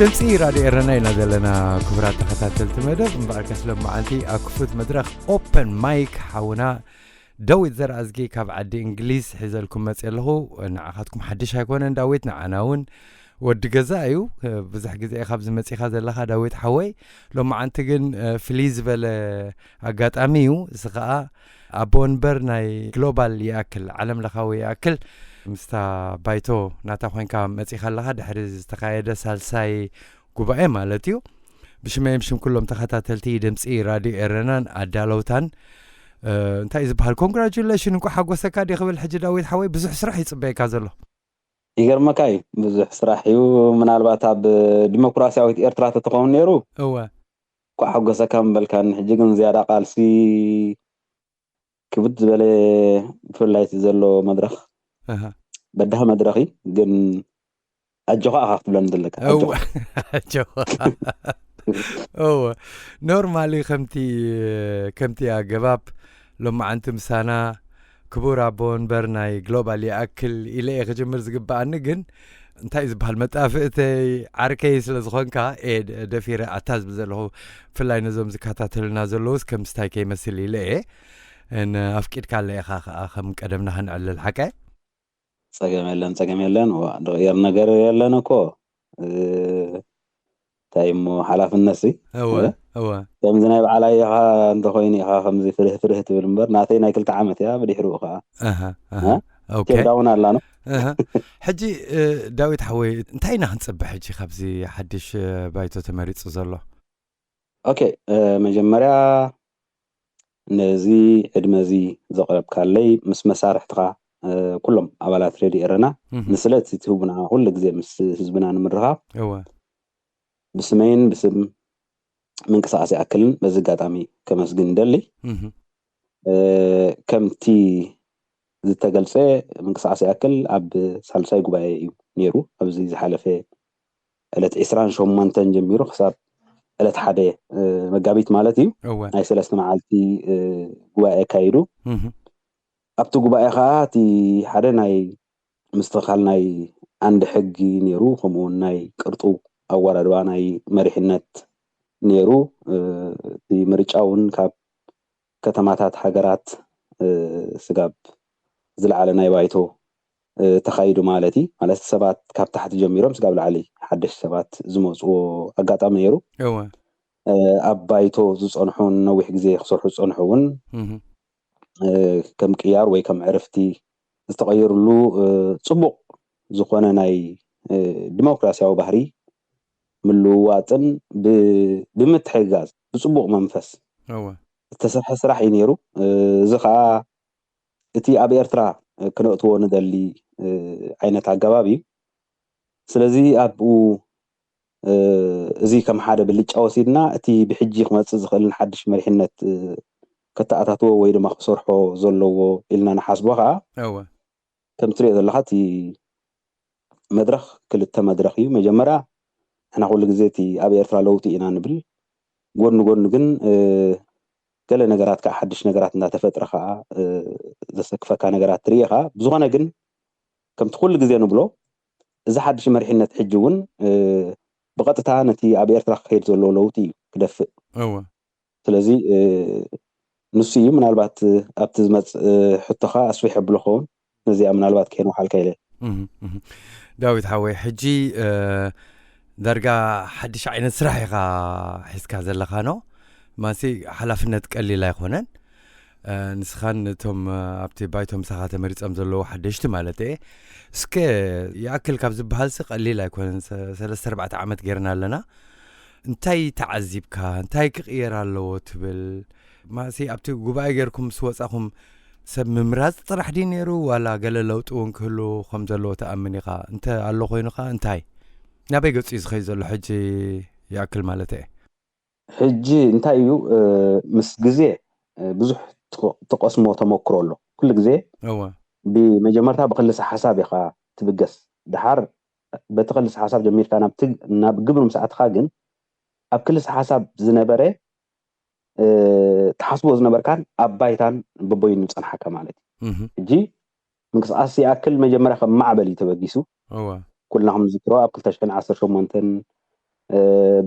ድምፂ ራድዮ ኤረና ኢና ዘለና። ክቡራት ተኸታተልቲ መደብ፣ እምበኣርከስ ሎማዓንቲ ኣብ ክፉት መድረኽ ኦፐን ማይክ ሓውና ዳዊት ዘርኣዝጊ ካብ ዓዲ እንግሊዝ ሒዘልኩም መፅእ ኣለኹ። ንዓኻትኩም ሓድሽ ኣይኮነን ዳዊት፣ ንዓና እውን ወዲ ገዛ እዩ። ብዙሕ ግዜ ኢኻ ኣብዚ መፂኻ ዘለኻ ዳዊት ሓወይ። ሎማዓንቲ ግን ፍልይ ዝበለ ኣጋጣሚ እዩ። እዚ ኸዓ ኣቦ ወንበር ናይ ግሎባል ይኣክል፣ ዓለም ለኻዊ ይኣክል ምስታ ባይቶ ናታ ኮይንካ መፂኻ ኣለኻ፣ ድሕሪ ዝተኻየደ ሳልሳይ ጉባኤ ማለት እዩ። ብሽመይም ሽም ኩሎም ተኸታተልቲ ድምፂ ራድዮ ኤረናን ኣዳለውታን እንታይ ዝበሃል ኮንግራጁሌሽን፣ እንኳ ሓጎሰካ ዲ ክብል ሕጂ ዳዊት ሓወይ፣ ብዙሕ ስራሕ ይፅበየካ ዘሎ። ይገርመካ እዩ፣ ብዙሕ ስራሕ እዩ። ምናልባት ኣብ ዲሞክራሲያዊት ኤርትራ ተተኸውን ነይሩ እወ። እንኳ ሓጎሰካ ምበልካኒ። ሕጂ ግን ዝያዳ ቃልሲ ክብድ ዝበለ፣ ብፍላይ እቲ ዘሎ መድረኽ ኣሃ። በዳህ መድረኽ እዩ። ግን ኣጆኻ ኢኻ ክትብለኒ ዘለካ፣ ኣጆኻ። ኣጆኻ። እወ፣ ኖርማሊ ከምቲ ከምቲ ኣገባብ ሎማዓንቲ ምሳና ክቡር ኣቦ ወንበር ናይ ግሎባል ይኣክል ኢለ እየ ክጅምር ዝግብኣኒ። ግን እንታይ ዝበሃል መጣፍእተይ ዓርከይ ስለ ዝኾንካ እየ ደ- ደፊረ ኣታ ዝብል ዘለኹ። ብፍላይ ነዞም ዝከታተሉና ዘለውስ ከም ስታይ ከይመስል ኢለ እየ። ን ኣፍቂድካ ኣለ ኢኻ ከዓ ከም ቀደምና ክንዕልል ሓቀ። ጸገም የለን፣ ጸገም የለን። ዋ፣ ድቕየር ነገር የለን እኮ። እ፣ እንታይ እሞ ሓላፍነት ሲ? እወ፣ እ? እወ። ከምዚ ናይ በዓል ኣየኻ እንተኾይኑ ኢኻ ከምዚ ፍርህ ፍርህ ትብል እምበር፣ ናተይ ናይ ክልተ ዓመት እያ፣ ብድሕሪኡ ኸዓ። ኣሃ፣ ኣሃ። እ? ኦኬ። ኬፕ ዳውን ኣላ ነው። ኣሃ። ሕጂ፣ እ፣ ዳዊት ሓወይ፣ እንታይ ኢና ክንጽበ ሕጂ ካብዚ ሓድሽ፣ እ፣ ባይቶ ተመሪጹ ዘሎ? ኦኬ፣ እ፣ መጀመርያ ነዚ ዕድመ እዚ ዘቕረብካለይ ምስ መሳርሕትኻ፣ እ፣ ኩሎም ኣባላት ሬድዮ ኤረና እህ። ንስለ እቲ ትህቡና ኩሉ ግዜ ምስ ህዝብና ንምርኻብ እወ። ብስመይን ብስም ምንቅስቃስ ይኣክልን በዚ ኣጋጣሚ ከመስግን ይደሊ። እህ። እ፣ ከምቲ ዝተገልጸ ምንቅስቃስ ይኣክል ኣብ ሳልሳይ ጉባኤ እዩ ነይሩ። ኣብዚ ዝሓለፈ ዕለት ዕስራን ሸሞንተን ጀሚሩ ክሳብ ዕለት ሓደ፣ እ፣ መጋቢት ማለት እዩ። እወ። ናይ ሰለስተ መዓልቲ፣ እ፣ ጉባኤ ኣካይዱ። እህ። ኣብቲ ጉባኤ ኸዓ እቲ ሓደ ናይ ምስትኽኻል ናይ ዓንዲ ሕጊ ነይሩ፣ ከምኡ እውን ናይ ቅርጡ ኣወዳድባ ናይ መሪሕነት ነይሩ። እ፣ እቲ ምርጫ እውን ካብ ከተማታት ሃገራት፣ እ፣ ስጋብ ዝለዓለ ናይ ባይቶ፣ እ፣ ተኻይዱ ማለት እዩ። ማለት ሰባት ካብ ታሕቲ ጀሚሮም ስጋብ ላዕሊ ሓደሽቲ ሰባት ዝመጽዎ ኣጋጣሚ ነይሩ። እወ። እ፣ ኣብ ባይቶ ዝጸንሑን ነዊሕ ግዜ ክሰርሑ ዝጸንሑ እውን፣ እህ። እ፣ ከም ቅያር ወይ ከም ዕርፍቲ ዝተቐየሩሉ፣ እ፣ ጽቡቕ ዝኾነ ናይ፣ እ፣ ዲሞክራሲያዊ ባህሪ ምልውዋጥን ብ-፣ ብምትሕግጋዝ ብጽቡቕ መንፈስ እወ። ዝተሰርሐ ስራሕ እዩ ነይሩ። እ፣ እዚ ኸኣ እቲ ኣብ ኤርትራ ክነእትዎ ንደሊ፣ እ፣ ዓይነት ኣገባብ እዩ። ስለዚ ኣብኡ፣ እ፣ እዚ ከም ሓደ ብልጫ ወሲድና እቲ ብሕጂ ክመጽእ ዝኽእልን ሓድሽ መሪሕነት፣ እ፣ ከተኣታትዎ ወይ ድማ ክሰርሖ ዘለዎ ኢልና ንሓስቦ ኸኣ እወ። ከም ትሪኦ ዘለኻ እቲ መድረኽ ክልተ መድረኽ እዩ። መጀመርያ ንሕና ኩሉ ግዜ እቲ ኣብ ኤርትራ ለውጢ ኢና ንብል። ጎኒ ጎኒ ግን፣ እ፣ ገለ ነገራት ከዓ ሓድሽ ነገራት እንዳተፈጥረ ከዓ፣ እ፣ ዘሰክፈካ ነገራት ትርኢ ኢኻ። ብዝኾነ ግን ከምቲ ኩሉ ግዜ ንብሎ፣ እዚ ሓድሽ መሪሕነት ሕጂ እውን፣ እ፣ ብቐጥታ ነቲ ኣብ ኤርትራ ክኸይድ ዘሎ ለውጢ እዩ ክደፍእ። እወ። ስለዚ፣ እ፣ ንሱ እዩ ምናልባት፣ እ፣ ኣብቲ ዝመጽእ፣ እ፣ ሕቶኻ ኣስፊሕ ኣብሎ ኸውን። ነዚኣ ምናልባት ከይንውሓልካ ኢለ። እህ፣ እህ። ዳዊት ሓወይ፣ ሕጂ፣ እ፣ ዳርጋ ሓድሽ ዓይነት ስራሕ ኢኻ ሒዝካ ዘለኻ ኖ? ማሲ ሓላፍነት ቀሊል ኣይኮነን። እ፣ ንስኻን እቶም፣ እ፣ ኣብቲ ባይቶ ምሳኻ ተመሪጾም ዘለዉ ሓደሽቲ ማለት እየ። እስከ ይኣክል ካብ ዝበሃልሲ ቀሊል ኣይኮነን። ሰ-፣ ሰለስተ ኣርባዕተ ዓመት ጌርና ኣለና። እንታይ ተዓዚብካ? እንታይ ክቕየር ኣለዎ ትብል? ማሲ ኣብቲ ጉባኤ ጌርኩም ምስ ወጻኹም ሰብ ምምራጽ ጥራሕ ድዩ ነይሩ? ዋላ ገለ ለውጢ እውን ክህሉ ከም ዘለዎ ትኣምን ኢኻ? እንተ ኣሎ ኮይኑ ኸኣ እንታይ? ናበይ ገጹ እዩ ዝኸይድ ዘሎ ሕጂ ይኣክል ማለት እየ? ሕጂ እንታይ እዩ፣ እ፣ ምስ ግዜ፣ እ፣ ብዙሕ ትኸ-፣ ትቐስሞ ተመክሮ ኣሎ። ኩሉ ግዜ እወ። ብመጀመርታ ብክልሰ ሓሳብ ኢኻ ትብገስ። ደሓር በቲ ክልሰ ሓሳብ ጀሚርካ ናብ ትግ-፣ ናብ ግብሪ ምስ ኣተኻ ግን ኣብ ክልሰ ሓሳብ ዝነበረ፣ እ፣ ትሓስቦ ዝነበርካን ኣብ ባይታን በበይኑ ዝጸንሓካ ማለት እዩ። እህ። ሕጂ ምንቅስቃስ ይኣክል መጀመርያ ከም ማዕበል እዩ ተበጊሱ። እወ። ኩልና ከም ንዝክሮ ኣብ ክልተ ሽሕን ዓሰርተ ሸሞንተን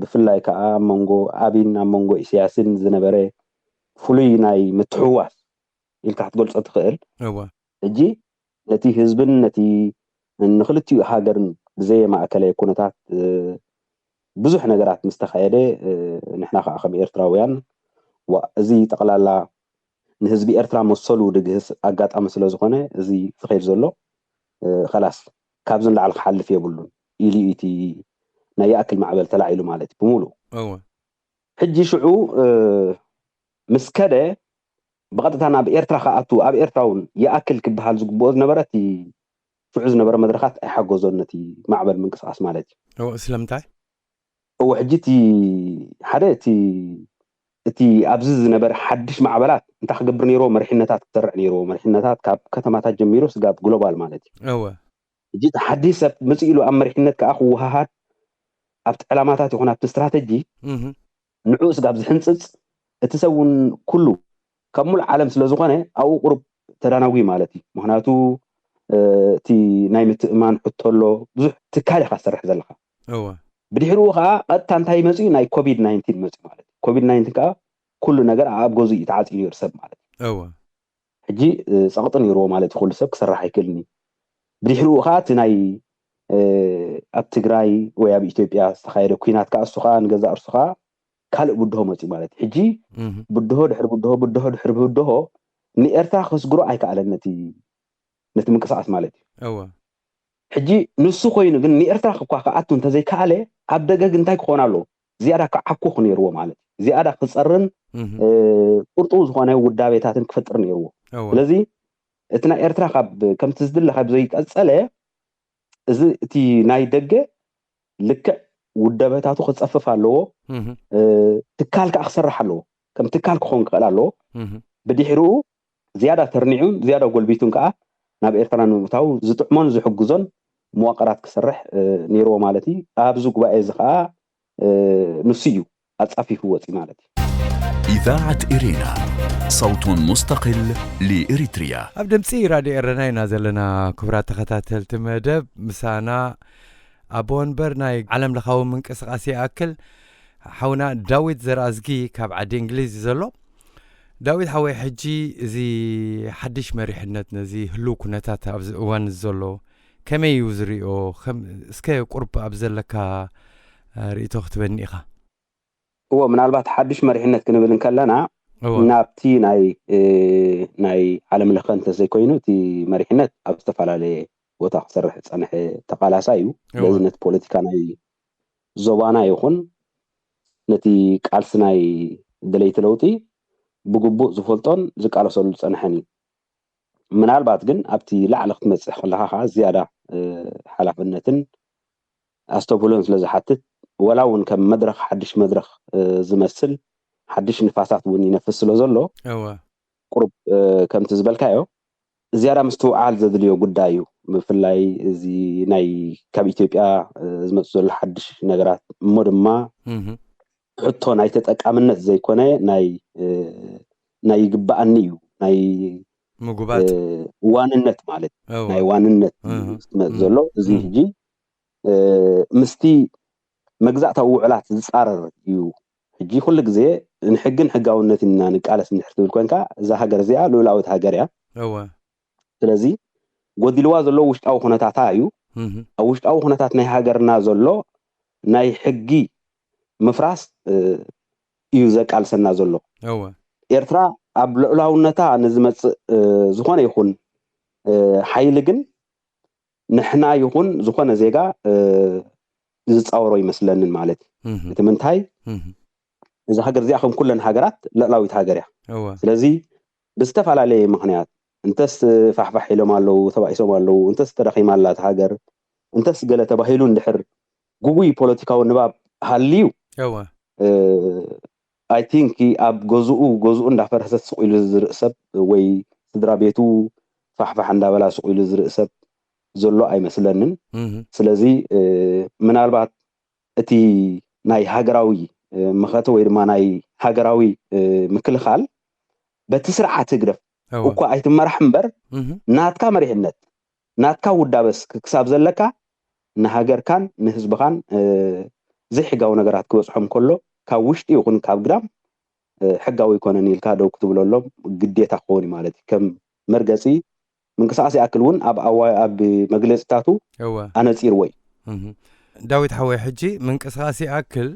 ብፍላይ ከዓ ኣብ መንጎ ኣብይን ኣብ መንጎ ኢሳያስን ዝነበረ ፍሉይ ናይ ምትሕውዋስ ኢልካ ክትገልጾ ትኽእል። ሕጂ ነቲ ህዝብን ነቲ ንክልቲኡ ሃገርን ብዘየማእከለ ኩነታት ብዙሕ ነገራት ምስ ተኻየደ፣ ንሕና ከዓ ከም ኤርትራውያን፣ ዋ፣ እዚ ጠቕላላ ንህዝቢ ኤርትራ መሰሉ ድግህስ ኣጋጣሚ ስለ ዝኾነ፣ እዚ ዝኸይድ ዘሎ፣ ኸላስ፣ ካብዚ ንላዕሊ ክሓልፍ የብሉን ኢሉ እዩ እቲ ናይ ይኣክል ማዕበል ተላዒሉ ማለት እዩ ብምሉእ። ሕጂ ሽዑ ምስ ከደ ብቐጥታ ናብ ኤርትራ ክኣቱ፣ ኣብ ኤርትራ እውን ይኣክል ክበሃል ዝግብኦ ዝነበረ እቲ ሽዑ ዝነበረ መድረኻት ኣይሓገዞን ነቲ ማዕበል ምንቅስቃስ ማለት እዩ። ስለምንታይ? እወ፣ ሕጂ እቲ ሓደ እቲ እቲ ኣብዚ ዝነበረ ሓድሽ ማዕበላት እንታይ ክገብር ነይርዎ? መሪሕነታት ክሰርዕ ነይርዎ። መሪሕነታት ካብ ከተማታት ጀሚሩ ስጋብ ግሎባል ማለት እዩ። እወ። ሕጂ እቲ ሓድሽ ሰብ መፅእ ኢሉ ኣብ መሪሕነት ከዓ ክወሃሃድ፣ ኣብቲ ዕላማታት ይኹን ኣብቲ ስትራተጂ ንዕኡ ስጋብ ዝሕንፅፅ፣ እቲ ሰብ እውን ኩሉ ካብ ሙሉእ ዓለም ስለ ዝኾነ ኣብኡ ቁሩብ ተዳናጉ ማለት እዩ። ምክንያቱ እቲ ናይ ምትእማን ሕቶ ኣሎ፣ ብዙሕ ትካል ኢካ ትሰርሕ ዘለካ። ብድሕሪኡ ከዓ ቀጥታ እንታይ መፅኡ? ናይ ኮቪድ ናይንቲን መፅኡ ማለት እዩ። ኮቪድ ናይንቲን ከዓ ኩሉ ነገር ኣብ ገዙ እዩ ተዓፂ ነይሩ ሰብ ማለት እዩ። ሕጂ ፀቕጢ ነይርዎ ማለት እዩ። ኩሉ ሰብ ክሰርሕ ኣይክእልን እዩ። ብድሕሪኡ ከዓ እቲ ናይ ኣብ ትግራይ ወይ ኣብ ኢትዮጵያ ዝተካየደ ኩናት ከዓ እሱ ከዓ ንገዛእ እርሱ ከዓ ካልእ ብድሆ መፅኡ ማለት እዩ። ሕጂ ብድሆ ድሕሪ ብድሆ፣ ብድሆ ድሕሪ ብድሆ ንኤርትራ ከስግሮ ኣይከኣለን ነቲ ነቲ ምንቅስቃስ ማለት እዩ። ሕጂ ንሱ ኮይኑ ግን ንኤርትራ ክኳ ክኣቱ እንተዘይከኣለ ኣብ ደገ ግን እንታይ ክኾን ኣለዎ? ዝያዳ ክዓኩ ክነይርዎ ማለት እዩ። ዝያዳ ክፀርን ቁርጡ ዝኾነ ውዳቤታትን ክፈጥር ነይርዎ። ስለዚ እቲ ናይ ኤርትራ ካብ ከምቲ ዝድለ ካብ ዘይቀፀለ እዚ እቲ ናይ ደገ ልክዕ ውደበታቱ ክፀፍፍ ኣለዎ። ትካል ከዓ ክሰርሕ ኣለዎ። ከም ትካል ክኾን ክኽእል ኣለዎ። ብድሕሪኡ ዝያዳ ተርኒዑን ዝያዳ ጎልቢቱን ከዓ ናብ ኤርትራ ንምእታው ዝጥዕሞን ዝሕግዞን መዋቅራት ክሰርሕ ነይርዎ ማለት እዩ። ኣብዚ ጉባኤ እዚ ከዓ ንሱ እዩ ኣፃፊፉ ወፂ ማለት እዩ። إذاعة إرينا، صوت مستقل لإريتريا. ኣብ ድምፂ ራድዮ ኤረና ኢና ዘለና። ክቡራት ተኸታተልቲ መደብ፣ ምሳና ኣቦ ወንበር ናይ ዓለም ለኻዊ ምንቅስቃስ ይኣክል ሓውና ዳዊት ዘርኣዝጊ ካብ ዓዲ እንግሊዝ እዩ ዘሎ። ዳዊት ሓወይ፣ ሕጂ እዚ ሓድሽ መሪሕነት ነዚ ህልው ኩነታት ኣብዚ እዋን ዘሎ ከመይ እዩ ዝሪኦ? እስከ ቁርብ ኣብ ዘለካ ርእይቶ ክትበኒ ኢኻ። እዎ፣ ምናልባት ሓድሽ መሪሕነት ክንብል እንከለና ናብቲ ናይ ናይ ዓለም ለኸ እንተዘይኮይኑ፣ እቲ መሪሕነት ኣብ ዝተፈላለየ ቦታ ክሰርሕ ዝፀንሐ ተቃላሳይ እዩ። ስለዚ ነቲ ፖለቲካ ናይ ዞባና ይኹን ነቲ ቃልሲ ናይ ደለይቲ ለውጢ ብግቡእ ዝፈልጦን ዝቃለሰሉ ዝፀንሐን እዩ። ምናልባት ግን ኣብቲ ላዕሊ ክትመፅእ ከለካ ከዓ ዝያዳ ሓላፍነትን ኣስተብህሎን ስለ ዝሓትት፣ ወላ እውን ከም መድረኽ፣ ሓድሽ መድረኽ ዝመስል ሓድሽ ንፋሳት እውን ይነፍስ ስለ ዘሎ፣ ቁሩብ ከምቲ ዝበልካዮ ዝያዳ ምስትውዓል ዘድልዮ ጉዳይ እዩ። ብፍላይ እዚ ናይ ካብ ኢትዮጵያ ዝመፁ ዘሎ ሓድሽ ነገራት፣ እሞ ድማ ሕቶ ናይ ተጠቃምነት ዘይኮነ ናይ ናይ ይግባኣኒ እዩ፣ ናይ ምጉባት ዋንነት ማለት እዩ። ናይ ዋንነት እዩ ዝመፅ ዘሎ። እዚ ሕጂ ምስቲ መግዛእታዊ ውዕላት ዝፃረር እዩ። ሕጂ ኩሉ ግዜ ንሕግን ሕጋውነትን ኢና ንቃለስ እንድሕር ትብል ኮንካ፣ እዛ ሃገር እዚኣ ልኡላዊት ሃገር እያ። ስለዚ ጎዲልዋ ዘሎ ውሽጣዊ ኩነታታ እዩ። ኣብ ውሽጣዊ ኩነታት ናይ ሃገርና ዘሎ ናይ ሕጊ ምፍራስ እዩ ዘቃልሰና ዘሎ። ኤርትራ ኣብ ልዑላውነታ ንዝመፅእ ዝኾነ ይኹን ሓይሊ ግን ንሕና ይኹን ዝኾነ ዜጋ ዝፃወሮ ይመስለንን ማለት እዩ። እቲ ምንታይ፣ እዛ ሃገር እዚኣ ከም ኩለን ሃገራት ልዕላዊት ሃገር እያ። ስለዚ ብዝተፈላለየ ምክንያት እንተስ ፋሕፋሕ ኢሎም ኣለዉ፣ ተባኢሶም ኣለዉ፣ እንተስ ተዳኺማ ኣላ እታ ሃገር፣ እንተስ ገለ ተባሂሉ እንድሕር ግጉይ ፖለቲካዊ ንባብ ሃልዩ፣ I think ኣብ ገዝኡ ገዝኡ እንዳፈረሰት ስቕ ኢሉ ዝርኢ ሰብ ወይ ስድራ ቤቱ ፋሕፋሕ እንዳበላ ስቕ ኢሉ ዝርኢ ሰብ ዘሎ ኣይመስለንን። ስለዚ ምናልባት እቲ ናይ ሃገራዊ መኸተ ወይ ድማ ናይ ሃገራዊ ምክልኻል በቲ ስርዓት ህግደፍ እኳ ኣይትመራሕ እምበር፣ ናትካ መሪሕነት፣ ናትካ ውዳበስ ክሳብ ዘለካ ንሃገርካን ንህዝብኻን ዘይሕጋዊ ነገራት ክበፅሖም ከሎ ካብ ውሽጢ ይኹን ካብ ግዳም ሕጋዊ ኣይኮነን ኢልካ ደው ክትብለሎም ግዴታ ክኸውን እዩ ማለት እዩ። ከም መርገፂ ምንቅስቃስ ይኣክል እውን ኣብ ኣዋ ኣብ መግለፂታቱ እወ ኣነፂርዎ እዩ። ዳዊት ሓወይ፣ ሕጂ ምንቅስቃስ ይኣክል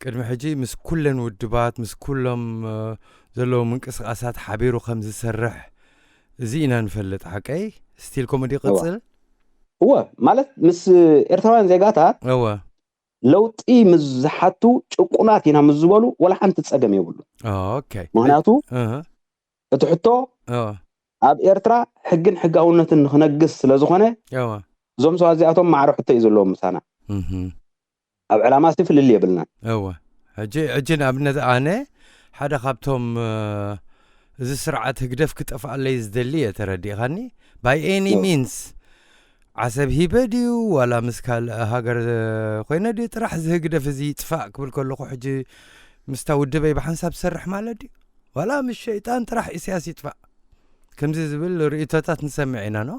ቅድሚ ሕጂ ምስ ኩለን ውድባት ምስ ኩሎም ዘለዉ ምንቅስቃሳት ሓቢሩ ከም ዝሰርሕ እዚ ኢና ንፈልጥ። ሓቀይ ስቲል ከምኡ ድዩ ይቕፅል? እወ ማለት ምስ ኤርትራውያን ዜጋታት እወ ለውጢ ምስ ዝሓቱ ጭቁናት ኢና ምስ ዝበሉ ወላ ሓንቲ ፀገም የብሉ። ኦኬ ምክንያቱ እህ፣ እቲ ሕቶ እወ ኣብ ኤርትራ ሕግን ሕጋውነትን ንክነግስ ስለ ዝኾነ እወ እዞም ሰባት እዚኣቶም ማዕረ ሕቶ እዩ ዘለዎም ምሳና። እህ፣ ኣብ ዕላማ ሲ ፍልል የብልናን። እወ ሕጂ ሕጂ ንኣብነት ኣነ ሓደ ካብቶም እ፣ እዚ ስርዓት ህግደፍ ክጠፍኣለይ ዝደሊ እየ። ተረዲእኻኒ? ባይ ኤኒ እወ። ሚንስ ዓሰብ ሂበ ድዩ ዋላ ምስ ካልእ ሃገር ኮይነ ድዩ ጥራሕ እዚ ህግደፍ እዚ ይጥፋእ ክብል ከለኹ ሕጂ ምስታ ውድበይ ብሓንሳብ ዝሰርሕ ማለት ድዩ? ዋላ ምስ ሸይጣን ጥራሕ ኢሳያስ ይጥፋእ ከምዚ ዝብል ርእይቶታት ንሰምዕ ኢና ኖ?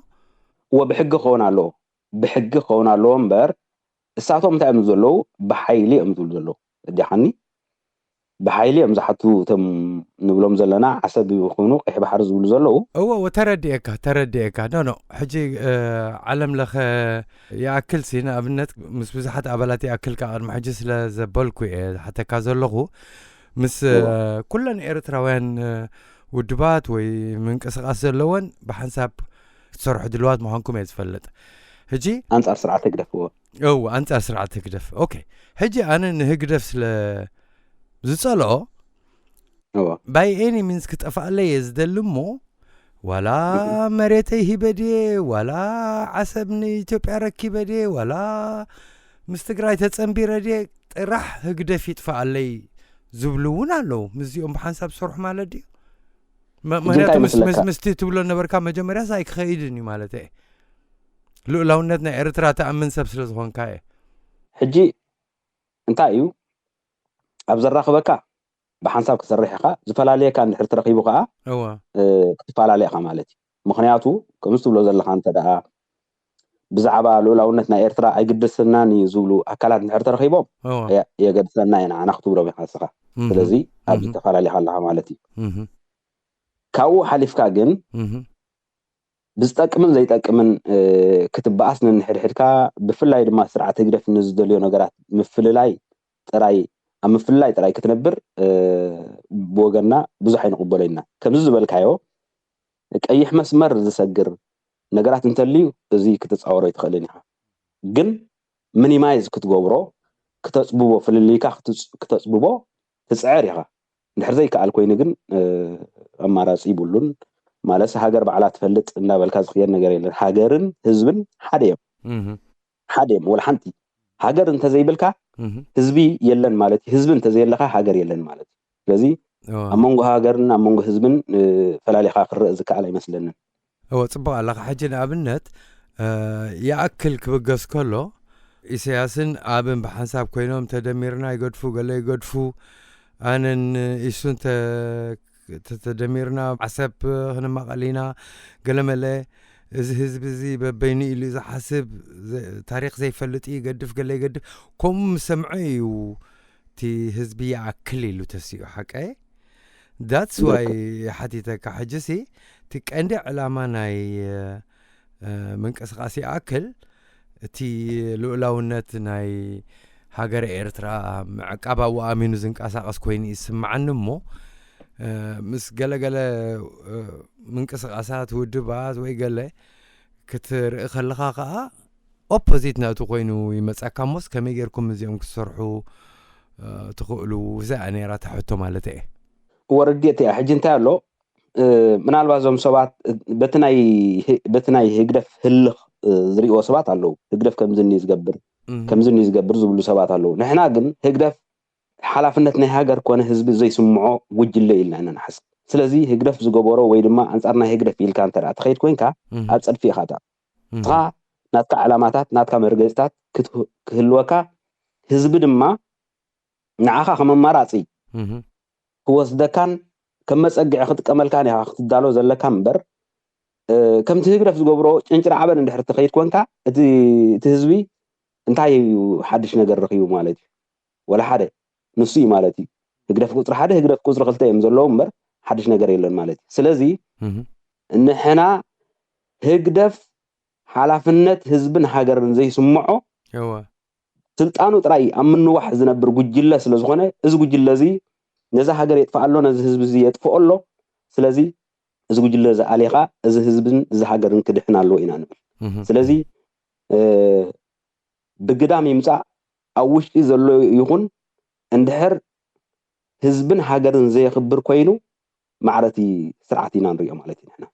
እወ ብሕጊ ክኸውን ኣለዎ። ብሕጊ ክኸውን ኣለዎ እምበር እሳቶም እንታይ እዮም ዘለዉ? ብሓይሊ እዮም ዝብሉ ዘለዉ። እዲሓኒ ብሓይሊ እዮም ዝሓቱ እቶም ንብሎም ዘለና ዓሰብ ይኹኑ ቀይሕ ባሕሪ ዝብሉ ዘለዉ። እወ እወ ተረድኤካ ተረድኤካ ኖ ኖ ሕጂ እ፣ ዓለም ለኸ ይኣክል ሲ ንኣብነት ምስ ብዙሓት ኣባላት ይኣክል ካብ ቅድሚ ሕጂ ስለ ዘበልኩ እየ ዝሓተካ ዘለኹ ምስ እ፣ እወ። ኩለን ኤርትራውያን እ፣ ውድባት ወይ ምንቅስቃስ ዘለወን ብሓንሳብ ክትሰርሑ ድልዋት ምዃንኩም እየ ዝፈልጥ። ሕጂ ኣንጻር ስርዓት ህግደፍ እወ። እው ኣንጻር ስርዓት ህግደፍ ኦኬ። ሕጂ ኣነ ንህግደፍ ስለ ዝጸልኦ እወ ባይ ኤኒ ሚንስ ክጠፍኣለይ እየ ዝደሊ እሞ ዋላ መሬተይ ሂበ ድየ ዋላ ዓሰብ ንኢትዮጵያ ረኪበ ድየ ዋላ ምስ ትግራይ ተጸንቢረ ድየ ጥራሕ ህግደፍ ይጥፍኣለይ ዝብሉ እውን ኣለዉ። ምስዚኦም ብሓንሳብ ዝሰርሑ ማለት ድዩ? መ- ሕጂ እንታይ ምክንያቱ ምስ- ይመስለካ? ምስ- ምስቲ ትብሎ ነበርካ መጀመርያስ ኣይክኸይድን እዩ ማለት እየ። ልኡላውነት ናይ ኤርትራ ተኣምን ሰብ ስለ ዝኾንካ እየ። ሕጂ እንታይ እዩ ኣብ ዘራኽበካ ብሓንሳብ ክሰርሕ ኢኻ። ዝፈላለየካ እንድሕር ተረኺቡ ከዓ እወ እ፣ ክትፈላለ ኢኻ ማለት እዩ። ምክንያቱ ከምዚ ትብሎ ዘለካ እንተ ደኣ ብዛዕባ ልኡላውነት ናይ ኤርትራ ኣይግድስናን እዩ ዝብሉ ኣካላት እንድሕር ተረኺቦም እወ የ- የገድሰና እዩ ንዓና ክትብሎም ኢኻ ንስኻ። እህ፣ ስለዚ ኣብዚ እህ፣ ተፈላለኻ ኣለኻ ማለት እዩ። እህ፣ ካብኡ ሓሊፍካ ግን እህ፣ ብዝጠቅምን ዘይጠቅምን እ፣ ክትበኣስ ነንሕድሕድካ ብፍላይ ድማ ስርዓት ህግደፍ ንዝደልዮ ነገራት ምፍልላይ ጥራይ ኣብ ምፍልላይ ጥራይ ክትነብር እ፣ ብወገንና ብዙሕ ኣይንቕበሎ ኢና። ከምዚ ዝበልካዮ ቀይሕ መስመር ዝሰግር ነገራት እንተልዩ እዚ ክትፃወሮ ኣይትኽእልን ኢኻ። ግን ሚኒማይዝ ክትገብሮ ክተፅብቦ ፍልልይካ ክትፅ- ክተፅብቦ ትፅዕር ኢኻ። እንድሕር ዘይከኣል ኮይኑ ግን እ፣ ኣማራፂ ይብሉን። ማለትስ ሃገር ባዕላ ትፈልጥ እናበልካ ዝኽየድ ነገር የለን። ሃገርን ህዝብን ሓደ እዮም። እህ፣ ሓደ እዮም። ወላ ሓንቲ ሃገር እንተዘይብልካ እህ፣ ህዝቢ የለን ማለት እዩ። ህዝቢ እንተዘየለካ ሃገር የለን ማለት እዩ። ስለዚ እወ ኣብ መንጎ ሃገርን ኣብ መንጎ ህዝብን እ፣ ፈላሊኻ ክረእ ዝከኣል ኣይመስለንን። እወ ጽቡቕ ኣለኻ። ሕጂ ንኣብነት እ፣ ይኣክል ክብገስ ከሎ ኢሳያስን ኣብን ብሓንሳብ ኮይኖም ተደሚርና ይገድፉ ገለ ይገድፉ ኣነን ኢሱን ተ- ተ- ተደሚርና ዓሰብ ክንማቐል ኢና ገለመለ እዚ ህዝቢ እዚ በበይኑ ኢሉ ዝሓስብ ዘ- ታሪክ ዘይፈልጥ እዩ ይገድፍ ገለ ይገድፍ ከምኡ ምስ ሰምዖ እዩ እቲ ህዝቢ ይኣክል ኢሉ ተሲኡ ሓቀየ that's why ሓቲተካ ሕጂ ሲ እቲ ቀንዲ ዕላማ ናይ እ፣ ምንቅስቃስ ይኣክል እቲ ልኡላውነት ናይ ሃገረ ኤርትራ ምዕቃብ ኣብኡ ኣሚኑ ዝንቀሳቀስ ኮይኑ ይስምዓኒ እሞ እ፣ ምስ ገለገለ እ፣ ምንቅስቃሳት ውድባት ወይ ገለ ክትርኢ ከለካ ከዓ ኦፖዚት ናቱ ኮይኑ ይመፀካ እሞስ ከመይ ጌርኩም እዚኦም ክትሰርሑ እ፣ ትኽእሉ እዚኣ ነይራ ተሕቶ ማለት እየ እወ ርድእቲ እያ። ሕጂ እንታይ ኣሎ እ፣ ምናልባት እዞም ሰባት እ፣ በቲ ናይ ህ- በቲ ናይ ህግደፍ ህልኽ እ፣ ዝሪእዎ ሰባት ኣለዉ። ህግደፍ ከምዝኒ ዝገብር እም፣ ከምዝኒ ዝገብር ዝብሉ ሰባት ኣለዉ። ንሕና ግን ህግደፍ ሓላፍነት ናይ ሃገር ኮነ ህዝቢ ዘይስምዖ ጉጅለ ኢልና ኢና ንሓስብ። ስለዚ ህግደፍ ዝገበሮ ወይ ድማ ኣንጻር ናይ ህግደፍ ኢልካ እንተ ደኣ ትኸይድ ኮይንካ እም፣ ኣብ ጸድፊ ኢኻ እታ እም፣ ንስኻ ናትካ ዕላማታት ናትካ መርገጽታት ክትህ- ክህልወካ ህዝቢ ድማ ንዓኻ ከም ኣማራጺ እም፣ ክወስደካን ከም መጸግዒ ክጥቀመልካን ኢኻ ክትዳሎ ዘለካ እምበር እ፣ ከምቲ ህግደፍ ዝገብሮ ጭንጭር ዓበን እንድሕር ትኸይድ ኮንካ እቲ እቲ ህዝቢ እንታይ እዩ ሓድሽ ነገር ረኺቡ ማለት እዩ። ወላ ሓደ። ንሱ እዩ ማለት እዩ። ህግደፍ ቁፅሪ ሓደ፣ ህግደፍ ቁፅሪ ክልተ እዮም ዘለዉ እምበር ሓድሽ ነገር የለን ማለት እዩ። ስለዚ ንሕና ህግደፍ ሓላፍነት ህዝብን ሃገርን ዘይስምዖ፣ ስልጣኑ ጥራይ ኣብ ምንዋሕ ዝነብር ጉጅለ ስለ ዝኾነ፣ እዚ ጉጅለ እዚ ነዛ ሃገር የጥፍኣ ኣሎ፣ ነዚ ህዝቢ እዚ የጥፍኦ ኣሎ። ስለዚ እዚ ጉጅለ እዚ ኣሊኻ እዚ ህዝብን እዚ ሃገርን ክድሕን ኣለዎ ኢና ንብል። ስለዚ ብግዳም ይምፃእ፣ ኣብ ውሽጢ ዘሎ ይኹን፣ እንድሕር ህዝብን ሃገርን ዘየኽብር ኮይኑ፣ ማዕረቲ ስርዓት ኢና ንሪኦ ማለት እዩ። ንሕና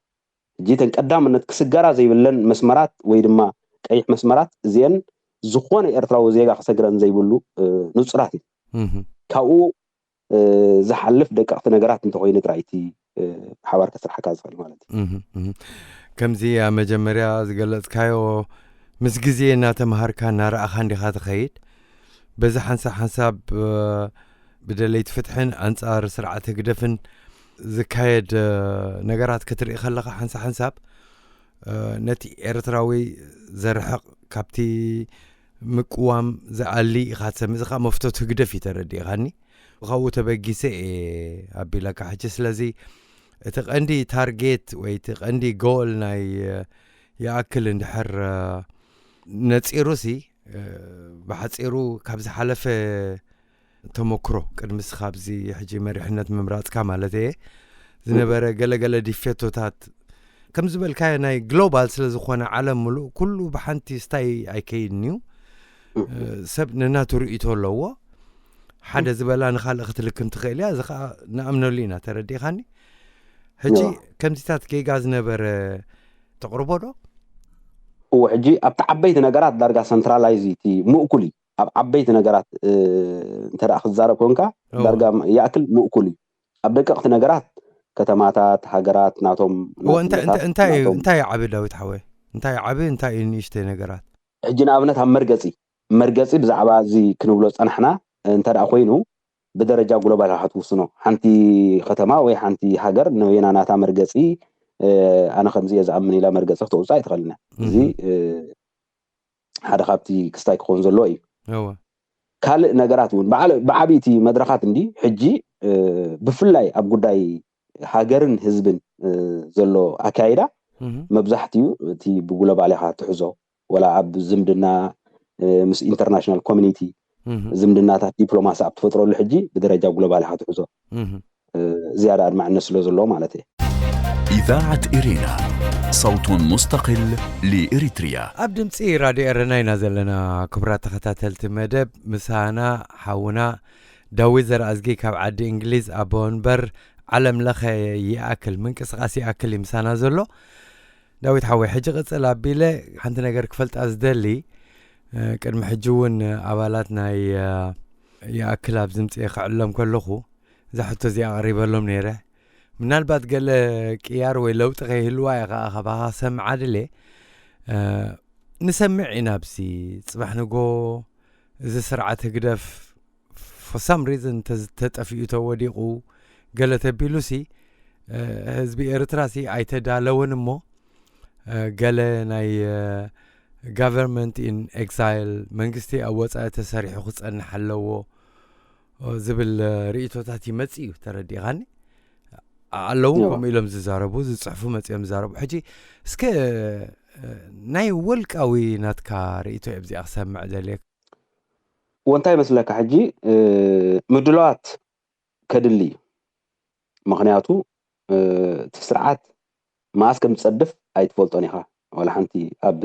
ሕጂ እተን ቀዳምነት ክስገራ ዘይብለን መስመራት ወይ ድማ ቀይሕ መስመራት እዚአን ዝኾነ ኤርትራዊ ዜጋ ክሰግረን ዘይብሉ ንፁራት እዩ። ካብኡ ዝሓልፍ ደቀቕቲ ነገራት እንተኮይኑ ጥራይ እቲ ሓባር ከስርሓካ ዝኽእል ማለት እዩ። ከምዚ ኣብ መጀመርያ ዝገለፅካዮ፣ ምስ ግዜ እናተምሃርካ እናረኣኻ እንዲኻ ትኸይድ። በዚ ሓንሳብ ሓንሳብ ብደለይቲ ፍትሕን ኣንፃር ስርዓት ህግደፍን ዝካየድ ነገራት ክትርኢ ከለኻ ሓንሳብ ሓንሳብ ነቲ ኤርትራዊ ዘርሕቕ፣ ካብቲ ምቅዋም ዝኣሊ ኢኻ ትሰምዕ። እዚ ከዓ መፍቶት ህግደፍ እዩ ተረዲእኻኒ። ካብኡ ተበጊሰ እየ ኣቢለካ ሕጂ። ስለዚ እቲ ቀንዲ ታርጌት ወይ እቲ ቀንዲ ጎል ናይ ይኣክል እንድሕር ነፂሩሲ፣ ብሓፂሩ ካብ ዝሓለፈ ተመክሮ፣ ቅድሚ እስኻ ኣብዚ ሕጂ መሪሕነት ምምራፅካ ማለት እየ፣ ዝነበረ ገለገለ ዲፌቶታት ከም ዝበልካዮ ናይ ግሎባል ስለ ዝኾነ ዓለም ምሉእ ኩሉ ብሓንቲ ስታይ ኣይከይድን እዩ። ሰብ ነናቱ ርእይቶ ኣለዎ። ሓደ ዝበላ ንኻልእ ክትልክም ትኽእል እያ። እዚ ከዓ ንኣምነሉ ኢና። ተረዲእኻኒ? ሕጂ ከምዚታት ጌጋ ዝነበረ ተቕርቦ ዶ? እዎ፣ ሕጂ ኣብቲ ዓበይቲ ነገራት ዳርጋ ሰንትራላይዝ እቲ ምእኩል እዩ። ኣብ ዓበይቲ ነገራት እንተ ክትዛረብ ኮንካ ዳርጋ ይኣክል ምእኩል እዩ። ኣብ ደቀቕቲ ነገራት ከተማታት፣ ሃገራት ናቶም እንታይ እዩ ዓቢ፣ ዳዊት ሓወይ? እንታይ እዩ ዓቢ፣ እንታይ እዩ ንእሽተይ ነገራት? ሕጂ ንኣብነት ኣብ መርገፂ መርገፂ ብዛዕባ እዚ ክንብሎ ዝፀናሕና እንተ ደኣ ኮይኑ ብደረጃ ግሎባል ኢኻ ትውስኖ። ሓንቲ ከተማ ወይ ሓንቲ ሃገር ነየና ናታ መርገፂ ኣነ ከምዚ እየ ዝኣምን ኢላ መርገፂ ክተውፅእ ኣይትኽእልን እያ። እዚ ሓደ ካብቲ ክስታይ ክኸውን ዘለዎ እዩ። ካልእ ነገራት እውን ብዓብይቲ መድረኻት እንዲ ሕጂ ብፍላይ ኣብ ጉዳይ ሃገርን ህዝብን ዘሎ ኣካይዳ መብዛሕትኡ እቲ ብግሎባል ኢኻ ትሕዞ፣ ወላ ኣብ ዝምድና ምስ ኢንተርናሽናል ኮሚኒቲ ዝምድናታት ዲፕሎማሲ ኣብ ትፈጥረሉ ሕጂ ብደረጃ ግሎባል ኢኻ ትሕዞ። ዝያዳ ኣድማዕነት ስለ ዘለዎ ማለት እየ። إذاعة إرينا، صوت مستقل لإريتريا. ኣብ ድምፂ ራድዮ ኤረና ኢና ዘለና። ክቡራት ተኸታተልቲ መደብ፣ ምሳና ሓውና ዳዊት ዘርኣዝጊ ካብ ዓዲ እንግሊዝ፣ ኣቦ ወንበር ዓለም ለኸ ይኣክል፣ ምንቅስቃስ ይኣክል እዩ ምሳና ዘሎ። ዳዊት ሓወይ፣ ሕጂ ቅፅል ኣቢለ ሓንቲ ነገር ክፈልጣ ዝደሊ፣ ቅድሚ ሕጂ እውን ኣባላት ናይ ይኣክል ኣብ ዝምፅእ ክዕለም ከለኹ እዛ ሕቶ እዚኣ ኣቕሪበሎም ነይረ። ምናልባት ገለ ቅያር ወይ ለውጢ ከይህልዋ እየ ከዓ ካባኻ ክሰምዓ ድልየ። ንሰምዕ ኢና ኣብዚ ፅባሕ ንጎ እዚ ስርዓት ህግደፍ for some reason ተጠፊኡ ተወዲቑ ገለ ተቢሉሲ ህዝቢ ኤርትራሲ ኣይተዳለወን እሞ ገለ ናይ government in exile፣ መንግስቲ ኣብ ወፃኢ ተሰሪሑ ክፀንሕ ኣለዎ ዝብል ርእይቶታት ይመፅእ እዩ። ተረዲእኻኒ? ኣለዉ ከምኡ ኢሎም ዝዛረቡ ዝፅሕፉ መፅኦም ዝዛረቡ። ሕጂ እስከ ናይ ወልቃዊ ናትካ ርእይቶ እየ ኣብዚኣ ክሰምዕ ደልየ። ወንታይ መስለካ ሕጂ ምድለዋት ከድሊ እዩ። ምክንያቱ እቲ ስርዓት መኣስ ከም ዝፀድፍ ኣይትፈልጦን ኢኻ። ዋላ ሓንቲ ኣብ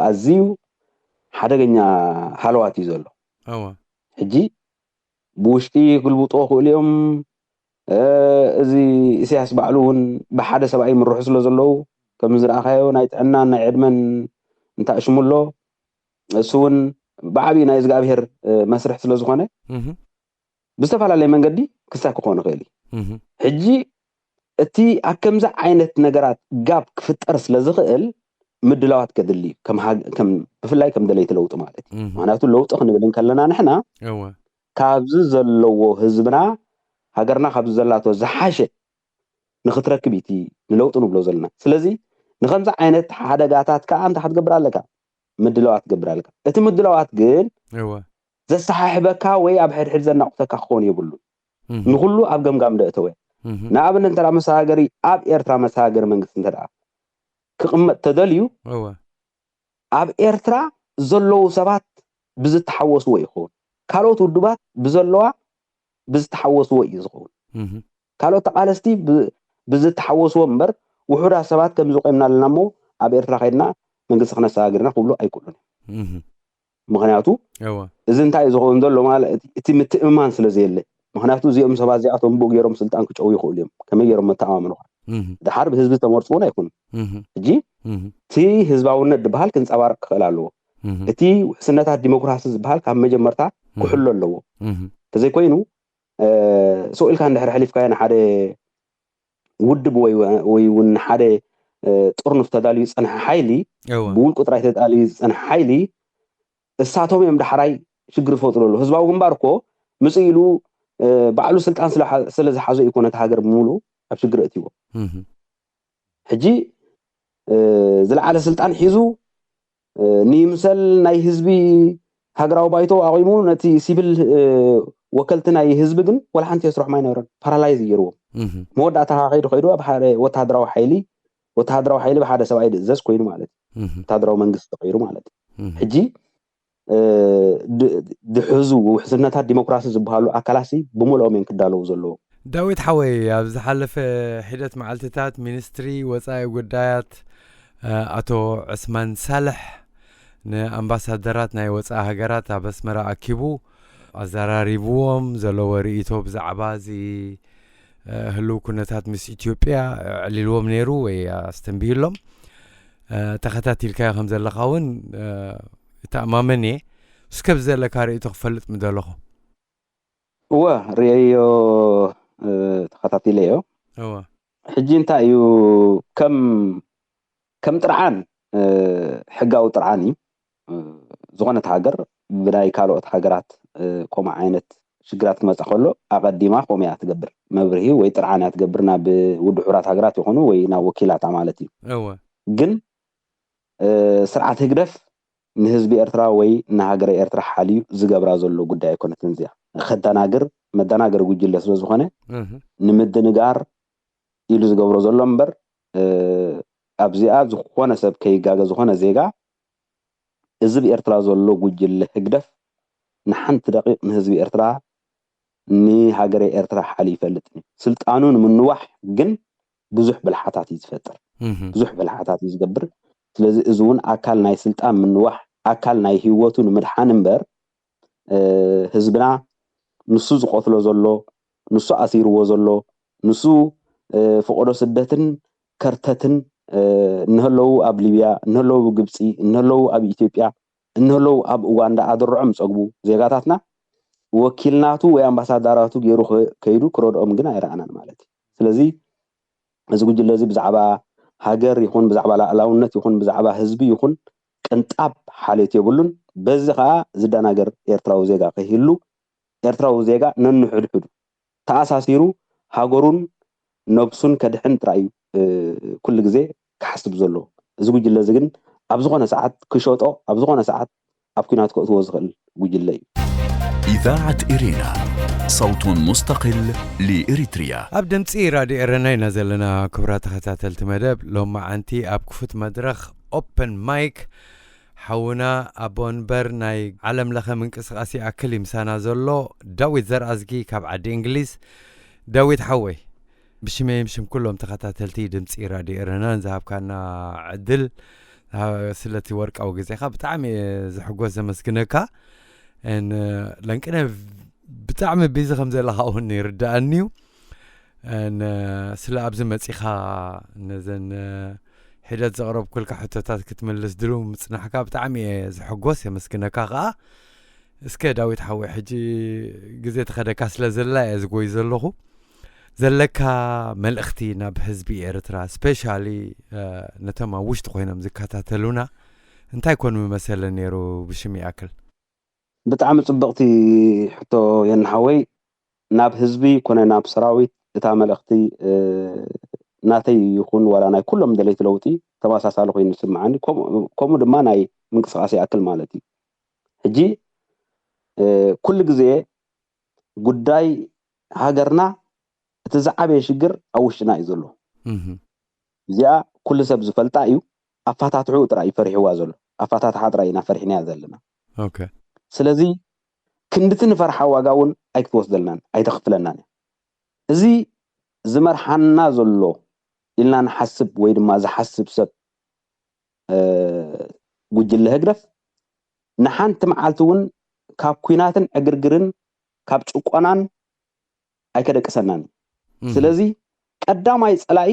ኣዝዩ ሓደገኛ ሃለዋት እዩ ዘሎ። ሕጂ ብውሽጢ ክልውጥዎ ክእሉ እዮም። እዚ ኢሳያስ ባዕሉ እውን ብሓደ ሰብኣይ ይምርሑ ስለ ዘለዉ ከም ዝረኣኻዮ ናይ ጥዕናን ናይ ዕድመን እንታእሽሙ ኣሎ። እሱ እውን ብዓብዪ ናይ እግዚኣብሔር መስርሕ ስለ ዝኾነ ብዝተፈላለየ መንገዲ ክሳይ ክኾን ይኽእል እዩ። ሕጂ እቲ ኣብ ከምዚ ዓይነት ነገራት ጋብ ክፍጠር ስለ ዝኽእል ምድላዋት ከድሊ እዩ፣ ብፍላይ ከም ደለይቲ ለውጢ ማለት እዩ። ምክንያቱ ለውጢ ክንብል እንከለና ንሕና ካብዚ ዘለዎ ህዝብና ሃገርና ካብዚ ዘላቶ ዝሓሸ ንክትረክብ እዩ እቲ ንለውጢ ንብሎ ዘለና። ስለዚ ንከምዚ ዓይነት ሓደጋታት ከዓ እንታይ ክትገብር ኣለካ? ምድላዋት ትገብር ኣለካ። እቲ ምድላዋት ግን ዘሰሓሕበካ ወይ ኣብ ሕድሕድ ዘናቑተካ ክኸውን የብሉን። እህ፣ ንኹሉ ኣብ ገምጋም ደእተወ። እህ፣ ንኣብነት እንተ መሰጋገሪ ኣብ ኤርትራ መሰጋገሪ መንግስቲ እንተ ክቕመጥ ተደልዩ እወ፣ ኣብ ኤርትራ ዘለዉ ሰባት ብዝተሓወስዎ ይኸውን። ካልኦት ውድባት ብዘለዋ ብዝተሓወስዎ እዩ ዝኸውን። እህ፣ ካልኦት ተቓለስቲ ብ- ብዝተሓወስዎ እምበር ውሑዳት ሰባት ከምዚ ቆይምና ኣለና እሞ ኣብ ኤርትራ ከይድና መንግስቲ ክነሰጋግርና ክብሉ ኣይክእሉን እዮም። እህ፣ ምክንያቱ እወ፣ እዚ እንታይ እዩ ዝኸውን ዘሎ ማለት እቲ ምትእምማን ስለ ዘየለ። ምክንያቱ እዚኦም ሰባት እዚኣቶም ብኡ ገይሮም ስልጣን ክጨው ይኽእሉ እዮም። ከመይ ገይሮም መተኣማመኑ? እህ፣ ድሓር ብህዝቢ ዝተመርፁ እውን ኣይኮኑን። እህ፣ ሕጂ እህ፣ እቲ ህዝባውነት ዝበሃል ክንፀባረቅ ክኽእል ኣለዎ። እህ፣ እቲ ውሕስነታት ዲሞክራሲ ዝበሃል ካብ መጀመርታ ክሕሎ ኣለዎ። እህ፣ ተዘይኮይኑ እ፣ ስቕ ኢልካ እንድሕር ሕሊፍካዮ ንሓደ ውድብ ወይ ወይ እውን ሓደ እ፣ ጥርኑፍ ተዳልዩ ዝፀንሐ ሓይሊ እወ፣ ብውልቁ ጥራይ ተዳልዩ ዝፀንሐ ሓይሊ እሳቶም እዮም ዳሕራይ ሽግር ዝፈጥሩ ኣለዉ። ህዝባዊ ግንባር እኮ ምፅእ ኢሉ እ፣ ባዕሉ ስልጣን ስለ ሓ- ስለ ዝሓዘ እዩ እኮ ነቲ ሃገር ብምሉኡ ኣብ ሽግር እትዎ። እህ፣ ሕጂ እ፣ ዝለዓለ ስልጣን ሒዙ እ፣ ንይምሰል ናይ ህዝቢ ሃገራዊ ባይቶ ኣቑሙ ነቲ ሲቪል እ፣ ወከልቲ ናይ ህዝቢ ግን ወላ ሓንቲ የስርሖም ኣይነበረን። ፓራላይዝ ገይርዎም። እህ፣ መወዳእታ ከይዱ ከይዱ ኣብ ሓደ ወታደራዊ ሓይሊ ወታደራዊ ሓይሊ ብሓደ ሰብኣይ ዝእዘዝ ኮይኑ ማለት እዩ። እህ፣ ወታደራዊ መንግስቲ ተቐይሩ ማለት እዩ። እህ፣ ሕጂ እ፣ ድ- ድሕዙ ውሕስነታት ዲሞክራሲ ዝበሃሉ ኣካላሲ ብምልኦም እዮም ክዳለዉ ዘለዎም። ዳዊት ሓወይ፣ ኣብ ዝሓለፈ ሒደት መዓልትታት ሚኒስትሪ ወፃኢ ጉዳያት እ፣ ኣቶ ዕስማን ሳልሕ ንኣምባሳደራት ናይ ወፃኢ ሃገራት ኣብ ኣስመራ ኣኪቡ ኣዘራሪብዎም፣ ዘለዎ ርእይቶ ብዛዕባ እዚ እ፣ ህልው ኩነታት ምስ ኢትዮጵያ ኣዕሊልዎም ነይሩ ወይ ኣስተንብዩሎም። እ፣ ተኸታቲልካዮ ከም ዘለኻ እውን እ፣ እተኣማመን እየ። እስከ ብዘለካ ርእይቶ ክፈልጥ ምደለኹ። እወ፣ ርእየዮ እ፣ ተኸታቲለዮ። እወ፣ ሕጂ እንታይ እዩ ከም ከም ጥርዓን እ፣ ሕጋዊ ጥርዓን እዩ። እ፣ ዝኾነት ሃገር ብናይ ካልኦት ሃገራት እ፣ ከምኡ ዓይነት ሽግራት ክመፃ ከሎ ኣቐዲማ ከምኡ እያ ትገብር። መብርሂ ወይ ጥርዓን እያ ትገብር ናብ ውድብ ሕቡራት ሃገራት ይኾኑ ወይ ናብ ወኪላታ ማለት እዩ። እወ፣ ግን እ፣ ስርዓት ህግደፍ ንህዝቢ ኤርትራ ወይ ንሃገረ ኤርትራ ሓልዩ ዝገብራ ዘሎ ጉዳይ ኣይኮነትን። እዚኣ ከደናግር መደናገሪ ጉጅለ ስለ ዝኾነ እህ፣ ንምድንጋር ኢሉ ዝገብሮ ዘሎ እምበር እ፣ ኣብዚኣ ዝኾነ ሰብ ከይጋገ ዝኾነ ዜጋ እዚ ብኤርትራ ዘሎ ጉጅለ ህግደፍ ንሓንቲ ደቂቕ ንህዝቢ ኤርትራ ንሃገረ ኤርትራ ሓልዩ ይፈልጥን እዩ። ስልጣኑ ንምንዋሕ ግን ብዙሕ ብልሓታት እዩ ዝፈጥር። እህ፣ ብዙሕ ብልሓታት እዩ ዝገብር። ስለዚ እዚ እውን ኣካል ናይ ስልጣን ምንዋሕ ኣካል ናይ ህይወቱ ንምድሓን እምበር እ፣ ህዝብና ንሱ ዝቐትሎ ዘሎ ንሱ ኣሲርዎ ዘሎ ንሱ እ፣ ፈቐዶ ስደትን ከርተትን እ፣ እንህለዉ ኣብ ሊብያ እንህለዉ ግብፂ እንህለዉ ኣብ ኢትዮጵያ እንህለዉ ኣብ ኡጋንዳ ኣደርዖም ዝፀግቡ ዜጋታትና ወኪልናቱ ወይ ኣምባሳዳራቱ ገይሩ ከ- ከይዱ ክረድኦም ግን ኣይረኣናን ማለት እዩ። ስለዚ እዚ ጉጅለ እዚ ብዛዕባ ሃገር ይኹን ብዛዕባ ላእላውነት ይኹን ብዛዕባ ህዝቢ ይኹን ቅንጣብ ሓልዮት የብሉን። በዚ ከዓ ዝደናገር ኤርትራዊ ዜጋ ከይህሉ ኤርትራዊ ዜጋ ነንሕድሕዱ ተኣሳሲሩ ሃገሩን ነብሱን ከድሕን ጥራይ እዩ እ፣ ኩሉ ግዜ ክሓስብ ዘለዎ። እዚ ጉጅለ እዚ ግን ኣብ ዝኾነ ሰዓት ክሸጦ ኣብ ዝኾነ ሰዓት ኣብ ኲናት ከእትዎ ዝኽእል ጉጅለ እዩ። إذاعة إرينا، صوت مستقل لإريتريا. ኣብ ድምፂ ራድዮ ኤረና ኢና ዘለና። ክቡራት ተኸታተልቲ መደብ ሎማዓንቲ ኣብ ክፉት መድረኽ ኦፕን ማይክ ሓውና ኣቦ ወንበር ናይ ዓለም ለኸ ምንቅስቃስ ይኣክል እዩ ምሳና ዘሎ ዳዊት ዘርኣዝጊ ካብ ዓዲ እንግሊዝ። ዳዊት ሓወይ፣ ብሽመይም ሽም ኩሎም ተኸታተልቲ ድምፂ ራድዮ ኤረናን ዝሃብካና ዕድል አ፣ ስለቲ ወርቃዊ ግዜኻ ብጣዕሚ እየ ዝሕጎስ ዘመስግነካ። ን ለንቅነ ብጣዕሚ ቢዚ ከም ዘለኻ እውን ይርዳኣኒ እዩ። ን ስለ ኣብዚ መፂኻ ነዘን ሒደት ዘቕረብኩልካ ሕቶታት ክትምልስ ድሉ ምፅናሕካ ብጣዕሚ እየ ዝሕጎስ የመስግነካ ከዓ። እስከ ዳዊት ሓወይ፣ ሕጂ ግዜ ተኸደካ ስለ ዘላ እየ ዝጎይ ዘለኹ። ዘለካ መልእኽቲ ናብ ህዝቢ ኤርትራ፣ ስፔሻሊ ነቶም ኣብ ውሽጢ ኮይኖም ዝከታተሉና እንታይ ኮን ምመሰለ ነይሩ? ብሽም ይኣክል። ብጣዕሚ ጽብቕቲ ሕቶ የንሓወይ። ናብ ህዝቢ ኮነ ናብ ሰራዊት እታ መልእኽቲ ናተይ ይኹን ዋላ ናይ ኩሎም ደለይቲ ለውጢ ተመሳሳሊ ኮይኑ ይስምዓኒ። ከምኡ ድማ ናይ ምንቅስቃስ ይኣክል ማለት እዩ። ሕጂ ኩሉ ግዜ ጉዳይ ሃገርና እቲ ዝዓበየ ሽግር ኣብ ውሽጥና እዩ ዘሎ። እዚኣ ኩሉ ሰብ ዝፈልጣ እዩ። ኣፋታትሕኡ ጥራይ እዩ ፈሪሕዋ ዘሎ። ኣፋታትሓ ጥራይ ኢና ፈሪሕናያ ዘለና። ስለዚ ክንድቲ ንፈርሓ ዋጋ እውን ኣይክትወስደልናን ኣይተኽፍለናን እያ። እዚ ዝመርሓና ዘሎ ኢልና ንሓስብ ወይ ድማ ዝሓስብ ሰብ ጉጅለ ህግደፍ ንሓንቲ መዓልቲ እውን ካብ ኲናትን ዕግርግርን ካብ ጭቆናን ኣይከደቅሰናን እዩ። ስለዚ ቀዳማይ ጸላኢ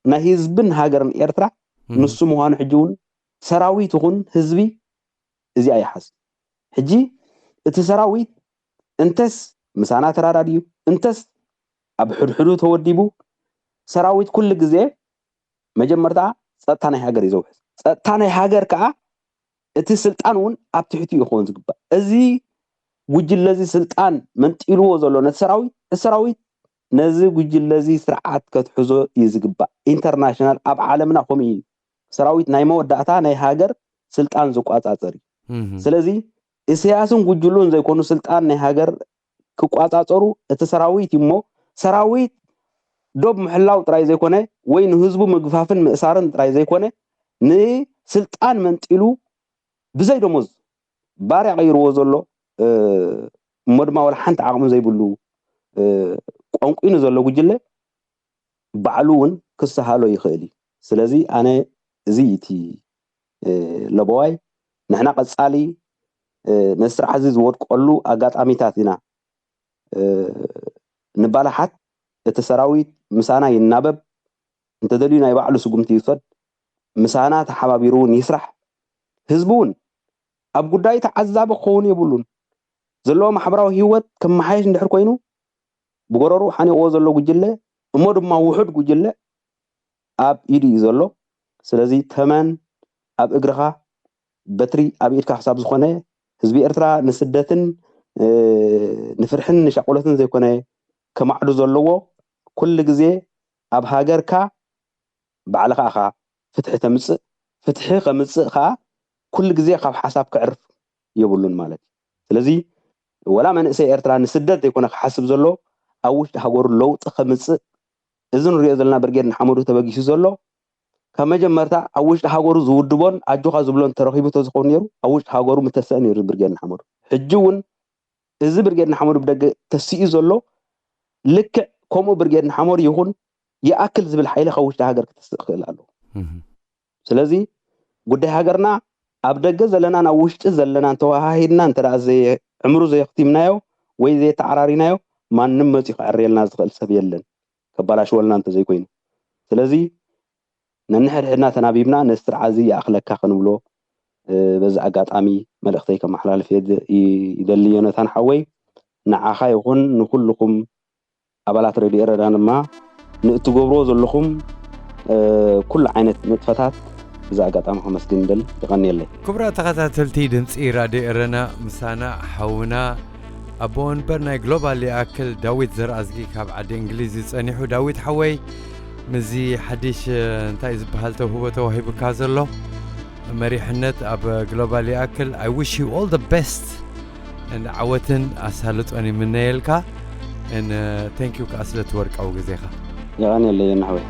ናይ ህዝብን ሃገርን ኤርትራ ንሱ ምዃኑ ሕጂ እውን ሰራዊት ይኹን ህዝቢ እዚኣ ይሓዝ። ሕጂ እቲ ሰራዊት እንተስ ምሳና ተራዳድዩ እንተስ ኣብ ሕድሕዱ ተወዲቡ ሰራዊት ኩሉ ግዜ መጀመርታ ጸጥታ ናይ ሃገር እዩ ዘውሕስ። ጸጥታ ናይ ሃገር ከዓ እቲ ስልጣን እውን ኣብ ትሕቲ እዩ ክኸውን ዝግባእ። እዚ ጉጅለ እዚ ስልጣን መንጢልዎ ዘሎ ነቲ ሰራዊት፣ እቲ ሰራዊት ነዚ ጉጅለ እዚ ስርዓት ከትሕዞ እዩ ዝግባእ። ኢንተርናሽናል ኣብ ዓለምና ከምኡ እዩ። ሰራዊት ናይ መወዳእታ ናይ ሃገር ስልጣን ዝቋጻጸር እዩ። ስለዚ ኢሳያስን ጉጅሉን ዘይኮኑ ስልጣን ናይ ሃገር ክቋጻጸሩ እቲ ሰራዊት እዩ እሞ ሰራዊት ዶብ ምሕላው ጥራይ ዘይኮነ ወይ ንህዝቡ ምግፋፍን ምእሳርን ጥራይ ዘይኮነ ንስልጣን መንጢሉ ብዘይ ደሞዝ ባርያ ቀይርዎ ዘሎ እሞ ድማ ወላ ሓንቲ ዓቕሚ ዘይብሉ ቆንቂኑ ዘሎ ጉጅለ ባዕሉ እውን ክሰሃሎ ይኽእል እዩ። ስለዚ ኣነ እዚ እቲ ለበዋይ ንሕና ቀጻሊ ነስርዓት እዚ ዝወድቀሉ ኣጋጣሚታት ኢና ንባላሓት እቲ ሰራዊት ምሳና ይናበብ እንተደልዩ ናይ ባዕሉ ስጉምቲ ይውሰድ ምሳና ተሓባቢሩ እውን ይስራሕ ህዝቢ እውን ኣብ ጉዳይ ተዓዛቢ ክኸውን የብሉን ዘለዎ ማሕበራዊ ህይወት ከመሓየሽ እንድሕር ኮይኑ ብጎረርኡ ሓኒቕዎ ዘሎ ጉጅለ እሞ ድማ ውሑድ ጉጅለ ኣብ ኢዱ እዩ ዘሎ። ስለዚ ተመን ኣብ እግርኻ በትሪ ኣብ ኢድካ ክሳብ ዝኾነ ህዝቢ ኤርትራ ንስደትን ንፍርሕን ንሻቆለትን ዘይኮነ ከማዕዱ ዘለዎ ኩሉ ግዜ ኣብ ሃገርካ ባዕልኻ ኢኻ ፍትሒ ተምፅእ። ፍትሒ ከምፅእ ከዓ ኩሉ ግዜ ካብ ሓሳብ ክዕርፍ የብሉን ማለት እዩ። ስለዚ ወላ መንእሰይ ኤርትራ ንስደት ዘይኮነ ክሓስብ ዘሎ ኣብ ውሽጢ ሃገሩ ለውጢ ከምፅእ እዚ ንሪኦ ዘለና ብርጌድ ንሓመዱ ተበጊሱ ዘሎ ካብ መጀመርታ ኣብ ውሽጢ ሃገሩ ዝውድቦን ኣጆኻ ዝብሎን ተረኺቡ ተዝኸውን ነይሩ ኣብ ውሽጢ ሃገሩ ምተሰአ ነይሩ ብርጌድ ንሓመዱ። ሕጂ እውን እዚ ብርጌድ ንሓመዱ ብደገ ተሲኡ ዘሎ ልክዕ ከምኡ ብርጌድ ንሓመዱ ይኹን ይኣክል ዝብል ሓይሊ ካብ ውሽጢ ሃገር ክትስእ ክእል ኣለዎ። ስለዚ ጉዳይ ሃገርና ኣብ ደገ ዘለናን ኣብ ውሽጢ ዘለናን ተወሃሂድና እንተ ዕምሩ ዘየኽቲምናዮ ወይ ዘየተዓራሪናዮ ማንም መፂኡ ክዕርየልና ዝኽእል ሰብ የለን ከባላሽወልና እንተዘይኮይኑ። ስለዚ ነንሕድሕድና ተናቢብና ነዚ ስርዓት እዚ ይኣኽለካ ክንብሎ በዚ ኣጋጣሚ መልእኽተይ ከመሓላልፍ ይደሊ። ዮነታን ሓወይ ንዓኻ ይኹን ንኩልኹም ኣባላት ሬድዮ ኤረና ድማ ንእትገብርዎ ዘለኹም ኩሉ ዓይነት ንጥፈታት እዚ ኣጋጣሚ ከመስግን ደል ይቐንየለይ። ክቡራት ተኸታተልቲ ድምፂ ራድዮ ኤረና ምሳና ሓውና ኣቦ ወንበር ናይ ግሎባል ይኣክል ዳዊት ዘርኣዝጊ ካብ ዓዲ እንግሊዝ እዩ ጸኒሑ። ዳዊት ሓወይ ምስዚ ሓድሽ እንታይ ዝበሃል ተውህቦ ተዋሂቡካ ዘሎ መሪሕነት ኣብ ግሎባል ይኣክል I wish you all the best and ዓወትን ኣሳልጦን ይምነየልካ and thank you ከዓ ስለቲ ወርቃዊ ግዜኻ። የቐንየለይ ናሕወይ።